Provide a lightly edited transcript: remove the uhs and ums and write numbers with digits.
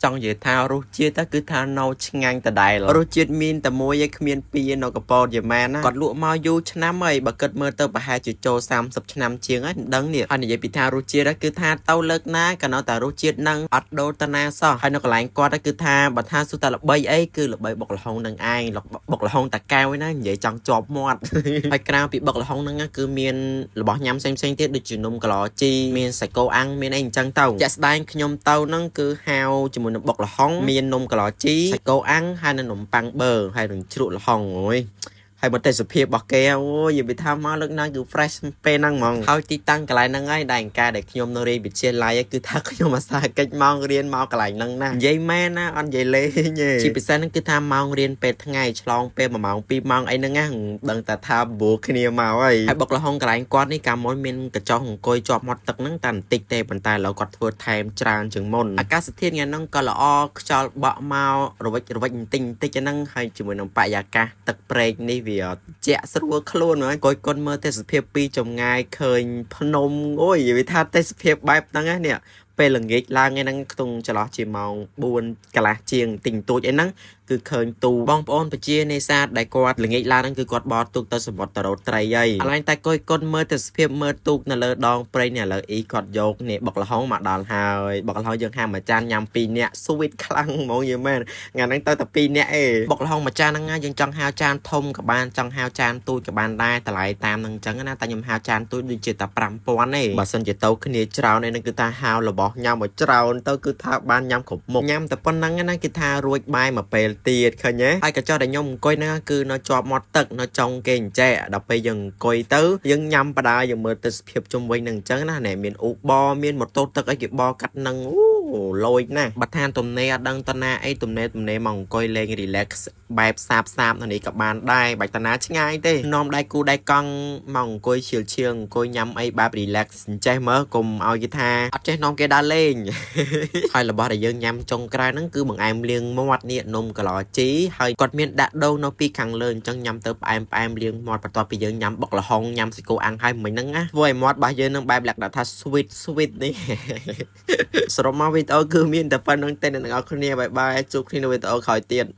ចង់និយាយថារសជាតិទៅគឺថានៅឆ្ងាញ់ដដែលរសជាតិមានតែមួយឯងគ្មានពីរនៅកពតយម៉ែនណាគាត់លក់មកយូរឆ្នាំហើយបើគិតមើលទៅប្រហែលជាចូល30ឆ្នាំជាងហើយមិនដឹងនេះហើយនិយាយពីថារសជាតិគឺថាទៅលើកណាក៏នៅតែរសជាតិនឹងអត់ដូរតាណាសោះហើយនៅកន្លែងគាត់គឺថាបើថាសុទ្ធតែល្បីអីគឺល្បីបុកល្ហុងនឹងឯងបុកល្ហុងតាកែវណានិយាយចង់ជាប់មាត់ ហើយក្រៅពីបុកល្ហុងហ្នឹងគឺមានរបស់ញ៉ាំផ្សេងផ្សេងៗទៀតដូចជានំក្លជីមានសាច់គោអាំងមានអីអញ្ចឹងទៅជាក់ស្ដែងខ្ញុំទៅហ្នឹងគឺហៅជាមួយនឹងបុកល្ហុងមាននំក្លជីសាច់គោអាំងហើយនិងនំប៉័ងបឺហើយនឹងជ្រក់ល្ហុងអូយហើយមកទេសភាពរបស់គេអូយនិយាយពីថាមកលើកណាគឺ fresh ពេលហ្នឹងហ្មងហើយទីតាំងកន្លែងហ្នឹងហើយដែលអង្ការដែលខ្ញុំនៅរៀនវិទ្យាល័យគឺថាខ្ញុំអាសាកិច្ចម៉ោងរៀនមកកន្លែងហ្នឹងណានិយាយមែនណាអត់និយាយលេងទេជាពិសេសហ្នឹងគឺថាម៉ោងរៀនពេលថ្ងៃឆ្លងពេល1ម៉ោង2ម៉ោងអីហ្នឹងណាដឹងតែថាបួគ្នាមកហើយហើយបុកល្ហុងកន្លែងគាត់នេះកាលមុនមានកញ្ចុះអង្គុយជាប់មាត់ទឹកហ្នឹងតែបន្តិចទេប៉ុន្តែឥឡូវគាត់ធ្វើថែមច្រើនជាងមុនអាកាសធាតុថ្ងៃហ្នឹងក៏ល្អខ្យល់បក់មករវិចរវិចបន្តិចបន្តិចហ្នឹងហើយជាមួយនឹងបរិយាកាសទឹកព្រែកនេះវាជាក់ស្រួលខ្លួនហ្នឹងអង្គុយគុណមើលទេសភាពពីចម្ងាយឃើញភ្នំអូយនិយាយថាទេសភាពបែបហ្នឹងណានេះពេលល្ងាចឡើងឯហ្នឹងខ្ទង់ចន្លោះជាម៉ោង4កន្លះជាងតិចតួចអីហ្នឹងគឺឃើញទូបងប្អូនប្រជានេសាទដែលគាត់ល្ងាចឡើងហ្នឹងគឺគាត់បោតទូកទៅសមុទ្រតរោត្រីហើយឥឡូវតែកុយគុណមើលទេសភាពមើលទូកនៅលើដងព្រៃនេះឥឡូវអ៊ីគាត់យកនេះបុកល្ហុងមកដល់ហើយបុកល្ហុងយើងហាមួយចានញ៉ាំ2នាក់ sweet ខ្លាំងហ្មងយល់មែនថ្ងៃហ្នឹងទៅតែ2នាក់ឯងបុកល្ហុងមួយចានហ្នឹងណាយើងចង់ហៅចានធំក៏បានចង់ហៅចានទូចក៏បានដែរតម្លៃតាមហ្នឹងអញ្ចឹងណាតែខ្ញុំហៅចានទូចដូចជាតែ5000ទេបើសិនជាទៅគ្នាច្រើនឯហ្នឹងគឺថាហៅរបស់ញ៉ាំមកច្រើនទៅគឺថាបានញ៉ាំគ្រប់មុខញ៉ាំតែប៉ុណ្្នឹងណាគឺថារួចបាយមួយពេលទៀតឃើញទេហើយកញ្ចក់ដែលខ្ញុំអង្គុយហ្នឹងគឺនៅជាប់មាត់ទឹកនៅចុងគេអញ្ចេះដល់ពេលយើងអង្គុយទៅយើងញ៉ាំបដាយើងមើលទេសភាពជុំវិញហ្នឹងអញ្ចឹងណាណែមានអ៊ូបមានម៉ូតូទឹកអីគេបកាត់ហ្នឹងអូលយណាស់បើឋានទំនេរអត់ដឹងតណាអីទំនេរទំនេរមកអង្គុយលេង relax បែបសាបសាបនៅនេះក៏បានដែរបាច់តាណាឆ្ងាយទេនាំដៃគូដៃកង់មកអង្គុយឈៀលឈៀងអង្គុយញ៉ាំអីបែប relax អញ្ចេះមើលកុំឲ្យគេថាអត់ចេះនាំគេដើរលេង ហើយរបស់ដែលយើងញ៉ាំចុងក្រោយហ្នឹងគឺបង្អែមលាងមាត់នេះនំក្លជីហើយគាត់មានដាក់ដូងនៅពីខាងលើអញ្ចឹងញ៉ាំទៅផ្អែមផ្អែមលាងមាត់បន្ទាប់ពីយើងញ៉ាំបុកល្ហុងញ៉ាំសាច់គោអាំងហើយមិញហ្នឹងណាធ្វើឲ្យមាត់របស់យើងនឹងបែបលក្ខណៈថា sweet sweet នេះ សរុបមកវីដេអូគឺមានតែប៉ុណ្្នឹងទេអ្នកទាំងអស់គ្នាbye bye ជួបគ្នានៅវីដេអូក្រោយទៀត។